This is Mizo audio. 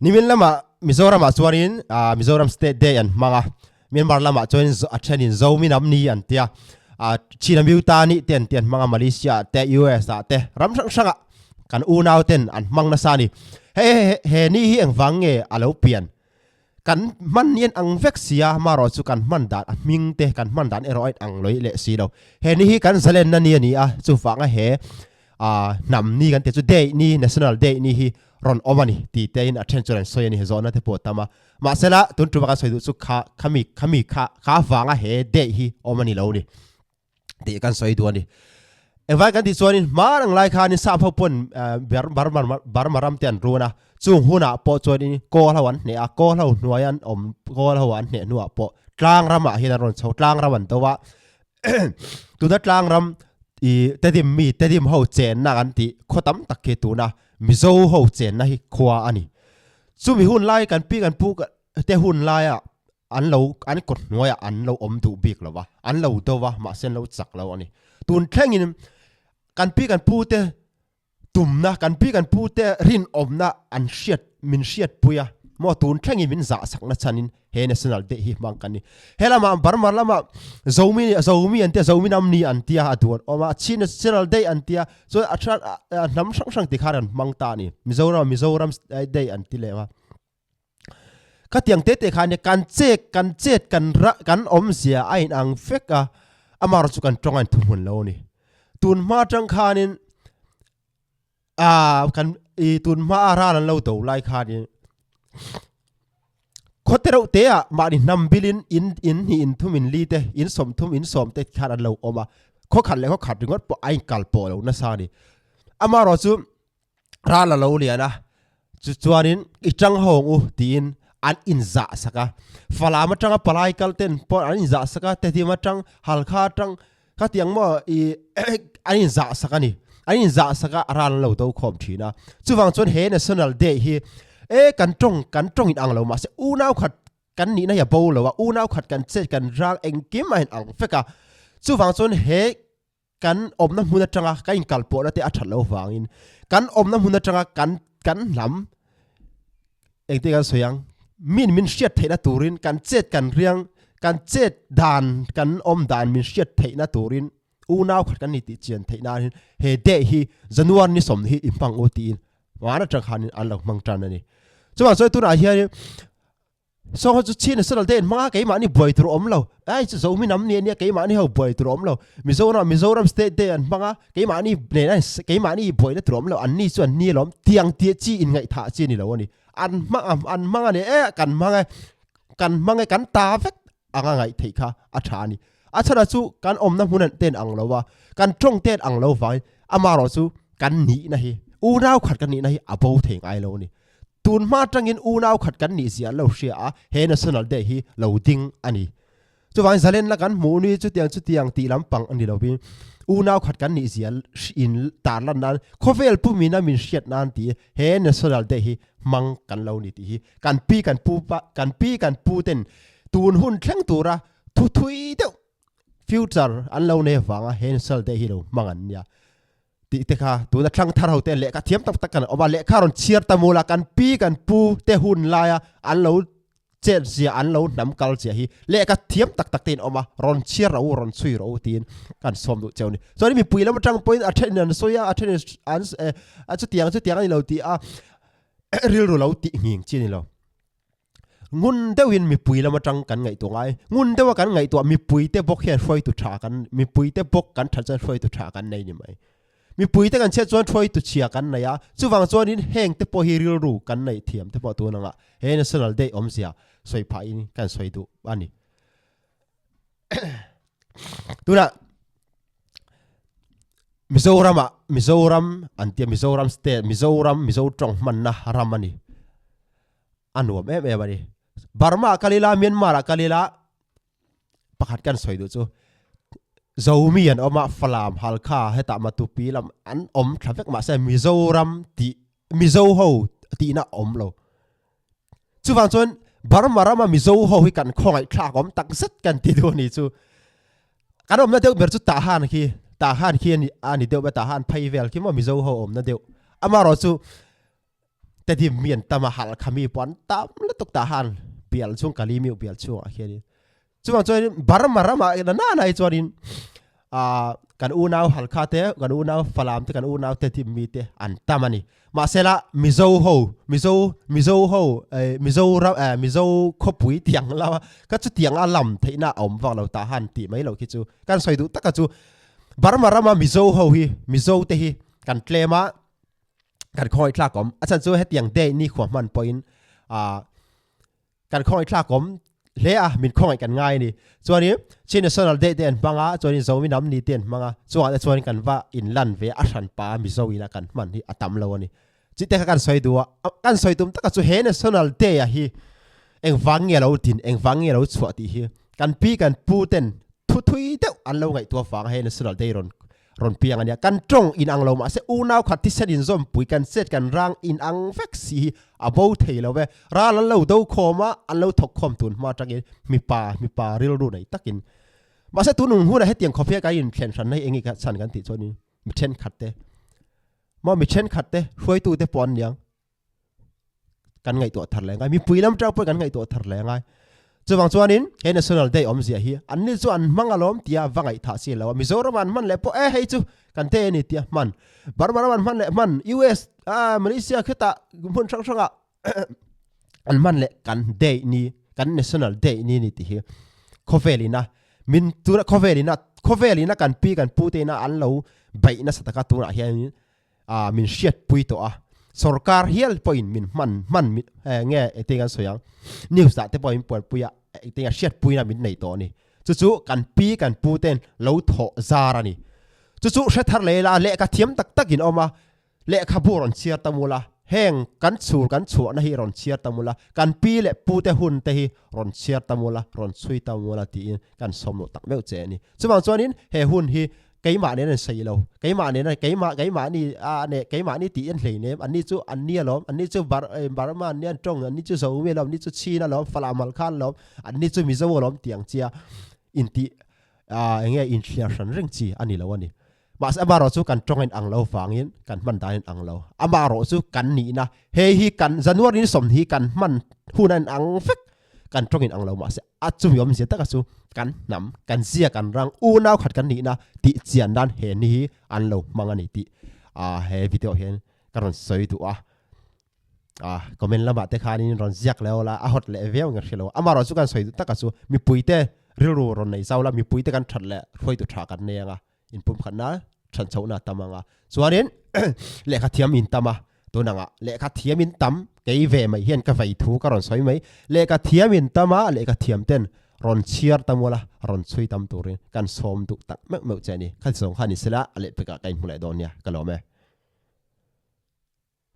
Nimin lamah Mizoramah chuanin Mizoram State Day an hmang a, Myanmar lamah chuanin a thenin Zomi lam ni an tia, China Miuta ni te an ti an hmang a, Malaysia ah te, US ah te, ram hrang hrangah kan unau ten an hmang nasa a ni. Hei he ni hi engvang nge a lo pian? Kan hman ni an ang vek si a, marawh chu kan hman dan a hming te kan hman dan erawh a inang lawih leh si lo. He ni hi kan zalenna ni a ni a, chuvanga he hnam ni kan tih chu day ni, national day ni hi rawn awm a ni tih te in a then chuan an sawi a ni, zawhna te pawh a tam a. Mahsela tun tuma kan sawi duh chu kha khami khami kha kha avanga he day hi awm a ni lo ni tih kan sawi duh a ni. Engvai kan tih chuanin hma reng lai khanin sap ho pawn ber Burma Burma ram te an run a, chung hunah pawh chuanin kawl ho an hneh a, kawl ho hnuai an awm kawl ho an hneh hnuah pawh tlang ramah hian an rawn chho tlang ram an do a, tuna tlang ram ih tedim mi tedim ho chenna kan tih khaw tam tak khi tuna Mizo ho chenna hi khua a ni. Chumi hun lai kan pi kan pu te hun laia an lo an kawt hnuaiah an lo awm duh bik lo va, an lo do va mahse an lo chak lo a ni. Tun thlengin kan pi kan pu te tumna kan pi kan pu te rinawmna an hriat min hriatpui a maw tun thlengin min zah sakna chhanin he national day hi hmang kan ni. He lamah Burma lamah Zomi Zomi an tia Zomi ram ni an tia a duan awm a Chin national day an tia chuan a hnam hrang hrang ti khan an hmang ta a ni. Mizoram Mizoram day an ti leh a. Khatiang te te khan kan chek kan chet kan ra kan awmzia a inang vek a, amaherawhchu kan tawng a inthuhmun lo a ni. Tun hma atang khanin ah kan i tun hma a ral an lo do lai khanin khawte reuh te ah mahni hnam bilin in in hnih in thum in li te in sawm thum in sawm te khan an lo awm a, khaw khat leh khaw khat ringawt pawh a inkal pawh lo nasa a ni. Amaherawhchu ral a lo lian a, chu chuanin i tang ho ang u tiin an inzah sak a, Falam atanga palai kal ten pawh an inzah sak a, Tedim atang, Halkha atang khatiang maw i an inzah sak a ni, an inzah sak a ral an lo do khawm thin a, chuvang chuan he National Day hi e kan tawng kan tawng in ang lo mahse unau khat kan nihna hi a bo lo a, unau khat kan chet kan rang engkim a inang vek a, chuvang chuan he Kan awmna hmun atanga kan inkalpawhna te a that loh vangin kan awmna hmun atanga kan kan hnam engte kan sawi ang min min hriat theihna turin kan chet kan riang kan chet dan kan awm dan min hriat theihna turin unau khat kan ni tih chian theih nan he day hi January ni sawm hi i hmang u tiin van atang khanin an lo hmang tan a ni. Chuvang chuan tunah hianin Saw ho chu chin a saral te in hmang a, keimahni buai tur a awm lo. Ai chu Zomi hnam ni a nia, keimahni ho buai tur a awm lo. Mizoram Mizoram state day an hmang a, keimahni nen a keimahni buaina tur a awm lo, an ni chu an ni alawm, tiang tih chi in ngaihthah chi a ni lo a ni. An hmang a, an hmang a ni e, kan hmang e, kan hmang e, kan ta vek anga ngaih theih kha a tha a ni. A chhan chu kan awmna hmun an ten ang lo a, kan tawng ten ang lo vangin amaherawh chu kan nihna hi, unau khat kan nihna hi a bo thei ngai lo a ni. Tun hma atangin unau khat kan nih zia an lo hria a, he National Day hi lo ding a ni. Chuvangin zalenna kan hmuh ni chutiang chutiang tih lampang a ni lovin unau khat kan nih zia in tarlan nan khawvel pumina min hriat nan tih he National Day hi hmang kan lo ni tih hi kan pi kan pu pa kan pi kan pu ten tun hun thleng tura thu thui deuh future an lo nei avanga he National Day hi lo hmang an nia. Tih te kha tuna thlang thar ho te lehkha thiam tak tak kan awm a, lehkha rawn chhiar ta mul a, kan pi kan pu te hun laia an lo chet zia an lo hnam kal zia hi lehkha thiam tak tak te in awm a, rawn chhiar rawh u, rawn chhui rawh u tiin kan sawm duh cheu a ni. Chuan mipui lam atang pawhin a then in an sawi a, a then in an a chutiang chutiang a ni lo tih a rilru lo tih nghing chi a ni lo. Ngun deuhin mipui lam atang kan ngaihtuah ngai. Ngun deuha kan ngaihtuah mipuite bawk hian hruaitu tha kan, mipuite bawk kan that chuan hruaitu tha kan nei ni mai. Mipuite kan chhiat chuan hruaitu chhia kan nei a, chuvang chuanin heng te pawh hi rilru kan neih thiam te pawh tun anga he National Day awmzia sawi phahin kan sawi duh a ni. Tunah Mizoram ah Mizoram an tia Mizoram state Mizoram Mizo tawng hmanna ram a ni. A nuam em em a ni. Burma ah kal ila Myanmar ah kal ila pakhat kan sawi duh chu Zomi an awm a Falam Halkha hetah Matupi lam an awm thla vek mahse Mizoram tih Mizo ho tihna a awm lo. Chuvang chuan Burma rama Mizo ho hi kan khawngaih thlak awm tak zet kan ti duh a ni chu. Kan awmna deuh ber chu Tahan khi, Tahan khi a ni deuh a, Tahan phei vel khi maw Mizo ho awmna deuh. Amaherawhchu. Tedim mi an tam a, Halkha mi pawh an tam lutuk tah han bial chung Kalimiu bial chungah khianin. Chuvang chuanin Burma ramah na na hi chuanin ah kan unau Halkha te, kan unau Falam te, kan unau Tedim mi te an tam a ni. Mahsela Mizo ho, Mizo Mizo ho eh Mizo ram eh Mizo khawpui tiang lama kha chutiang a lam theihna a awm vak lo tah han tih mai loh khi chu kan sawi duh taka chu Burma rama Mizo ho hi Mizo te hi kan tlem a kan khawngaih thlak awm a chhan chu hetiang day ni khua hman pawhin ah kan khawngaih thlak awm hle a min khawngaih kan ngai a ni chuanin Chin National Day te an hmang a chuanin Zomi hnam ni te an hmang a chungah te chuan kan va inlan ve a hranpa Mizo ina kan hman hi a tam lo a ni chite kha kan sawi duh a kan sawi tum taka chu he National Day a hi engvang nge lo din engvang nge lo chhuah tih hi kan pi kan pu ten thu thui deuh an lo ngaihtuah vang a he National Day rawn Rawn piang a nia. Kan tawng inang lo mahse unau khat thisen inzawmpui kan chet kan rang inang vek si hi a bo thei lo ve. Ral an lo do khawm a, an lo thawk khawm tun hma atangin mipa mipa rilru nei takin. Mahse tunung hunah hetiang khawp hian kan inthlen hranna hi eng nge chhan kan tih chuanin mi thenkhat te maw mi thenkhat te hruaitute pawh an niang. Kan ngaihtuah thar leh ngai mipui lam tang pawh kan ngaihtuah thar leh ngai chuvang chuanin he national day awmzia hi an ni chu an hmang alawm tia va ngaihthah si lo a Mizoram an hman leh pawh e hei chu kan te ani tia hman Burma ram an hman leh hman US a Malaysia khitah hmun hrang hrangah an hman leh kan day ni kan national day ni ni tih hi khawvel ina min tuna khawvel ina khawvel ina kan pi kan pu te ina an lo beih nasa taka tunah hian ah min hriatpui tawh a, sorkar hial pawhin min hman hman nge engtin kan sawi ang news ah te pawh min puanpui a engtin a hriatpuina min nei tawh a ni chu chu kan pi kan pu ten lo thawh zar a ni chu chu hre thar leh ila lehkha thiam tak tak in awm a lehkhabu rawn chhiar ta mul a heng kan chhur kan chhuahna hi rawn chhiar ta mul a kan pi leh pu te hun te hi rawn chhiar ta mul a rawn chhui ta mul a tiin kan sawm loh tak meuh che a ni chuvang chuanin he hun hi Keimah nen an sawi lo. Keimah nen a keimah keimahni a ne keimahni tih an hlei nem. Anni chu anni alawm. Anni chu Bar Burma anni an tawng. Anni chu Zomi alawm. Anni chu Chin alawm. Falam Halkha alawm. Anni chu Mizo alawm tih ang chia intih ah eng nge inthliar hran reng chi a ni lo a ni. Mahse amaherawh chu kan tawng a inang lo vangin kan hman dan a inang lo. Amaherawh chu kan nihna hei hi kan January ni 20 kan hman hun a inang vek. Kan tawng inang lo mahse A chumi awmzia taka chu kan hnam, kan zia, kan rang, unau khat kan nihna tih chian nan he ni hi an lo hmang a ni tih he video hian ka rawn sawi duh a. Comment lamah te khanin rawn ziak leh awl a, a hot leh viau in ka hria lo. Amaherawh chu kan sawi duh taka chu mipuite rilru rawn nei zau la, mipuite kan that leh hruaitu tha kan nei ang a. Inpumkhatna than chhohna a tam ang a, chuanin lehkha thiam in tam a, tun angah lehkha thiam in tam kei ve mai hian ka vei thu ka rawn sawi mai, lehkha thiam in tam a, lehkha thiam ten rawn chhiar tam ula, rawn chhui tam turin kan sawm duh tak meuh meuh che a ni, kha zawng kha ni sela a lehpekah ka inhmu leh dawn nia, ka lawm e.